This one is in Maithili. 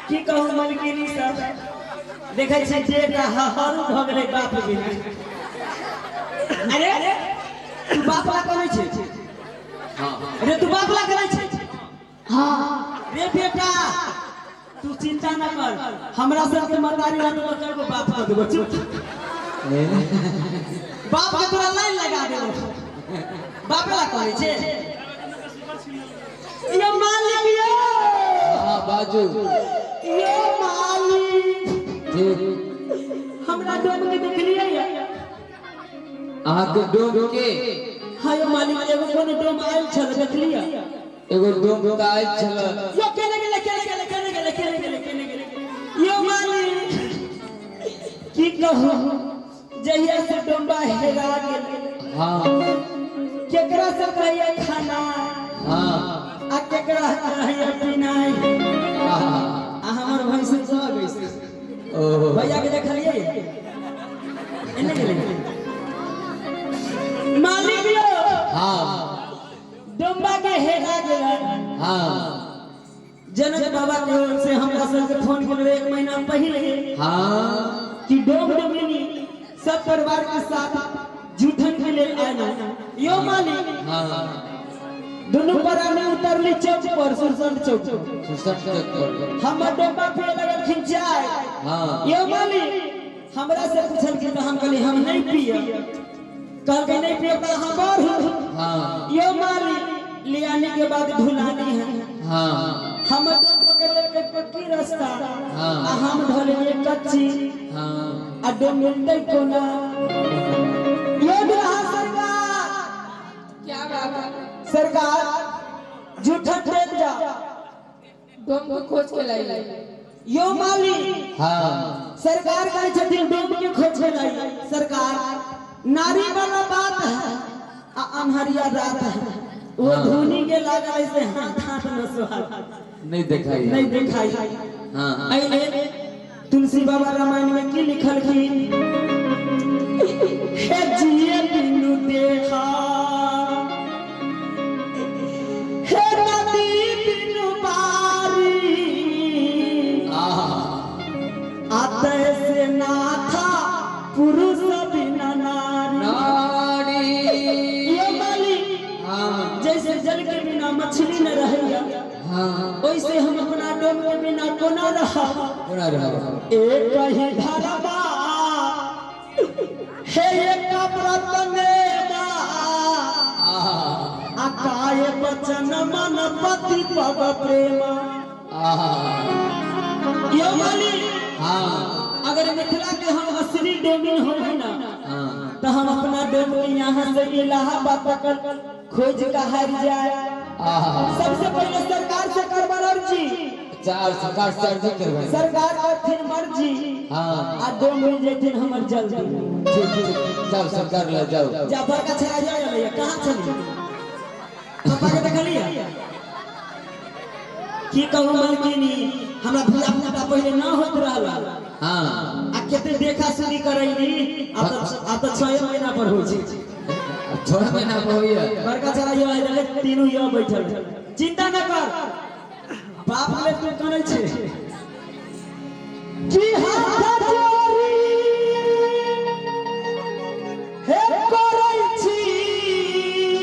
की कहू मलकिनी सब, देखै छी बेटा हहरू भऽ गेलै बाप बिना। अरे तू बाप ला करै छै? अरे तू बाप ला करै छै? हाँ। रे बेटा, तू चिंता न कर, हमरा सब के मतारी ला तो करबो, बाप कर देबो। चुप, बाप के तोरा लाइन लगा देबो। बाप ला करै छै यो मालिक यो। हाँ, बाजू। यो मालिक। ठीक। हमरा डोम के देखलियै या? अहाँके डोम के? हाँ यो मालिक, एगो कोनो डोम आयल छल, देखलियै? एगो डोम तऽ आयल छल। यो केने गेलै, केने गेलै, केने गेलै, केने गेलै, केने गेलै? यो मालिक, की कहू, जहिया से डोम्बा हेरा गेल, केकरा से कहिए खाना आ केकरा कहिए पीनाइ? आ हमर भैंस चल गई। ओहो। भैया के देखलिए? एने गेलै मालिक यो। डोम्बा के हेरा गेल। जनक बाबा के ओर से हमरा सबके फोन केलहुँ एक महीना पहिले कि डोम डोमिनी सब परिवार के साथ जूठन के लेल आना यो मालिक। दुनू प्राणी उतरली चौक पर, सुरसंड चौक पर। सुसर चौक पर। हमर डोम्बा पिए लगलखिन चाय। यो मालिक, हमरा से पूछलखिन तऽ हम कहली हम नहीं पिए। कहलकै नहीं पिए तऽ अहाँ बढ़ू। यो मालिक, लियाने के बाद ढुलानी है। हम डोम पकड़ लेलकै पक्की रास्ता आ हम धऽ लेलियै कच्ची। आ डोम मिलतै कोना यो दुल्हा सरकार? क्या बात है? सरकार, जूठन देख जा। डोम को खोज के लाई। यो मालिक। सरकार कहै छथिन डोम के खोज के लाई। सरकार, नारी वाला बात है आ अन्हरिया रात है, वो धुनी के लागल ऐसे हाथ हाथ न सोहाय। नहीं देखाई। नहीं देखाई। एहि लेल तुलसी बाबा रामायण में की लिखलखिन? हे जिए बिनु देखा, हे नदी बिनु बारी, आते से नाथा पुरुष बिना नारी। नारी। ये मालिक, जैसे जल के बिना मछली न रहैया, वैसे हम अपना डोम के बिना कोना रहा? कोना रहा? एक ही धर्मा हे, एक व्रत नेमा, अकाय बचन मन पति पव प्रेमा। यो मालिक, अगर मिथिला के हम असली डोमिन हो ना, तो हम अपना डोम के यहाँ से इलाहाबाद तक खोज का हार जाए। सबसे पहले सरकार से करबा अर्जी। चार सरकार से अर्जी करबै। सरकार करथिन मर्जी आ डोम मिल जेथिन हमर जल्दी। ठीक ठीक, जाओ, सरकार ले जाओ। जा, बड़का छड़ा जा भैया। कहाँ चली? पापा के देखलिए? की कहू मलकिनी, हमरा धिया पुता पहिले ना होइत रहल। आ कते देखा सुनी करैली, आब तऽ 6 महीना पर होइ छै। 6 महीना पर होइए। बड़का छड़ा यो आइ रहले, तीनू यो बैठल। चिंता न कर, बाप ले तू करै छै की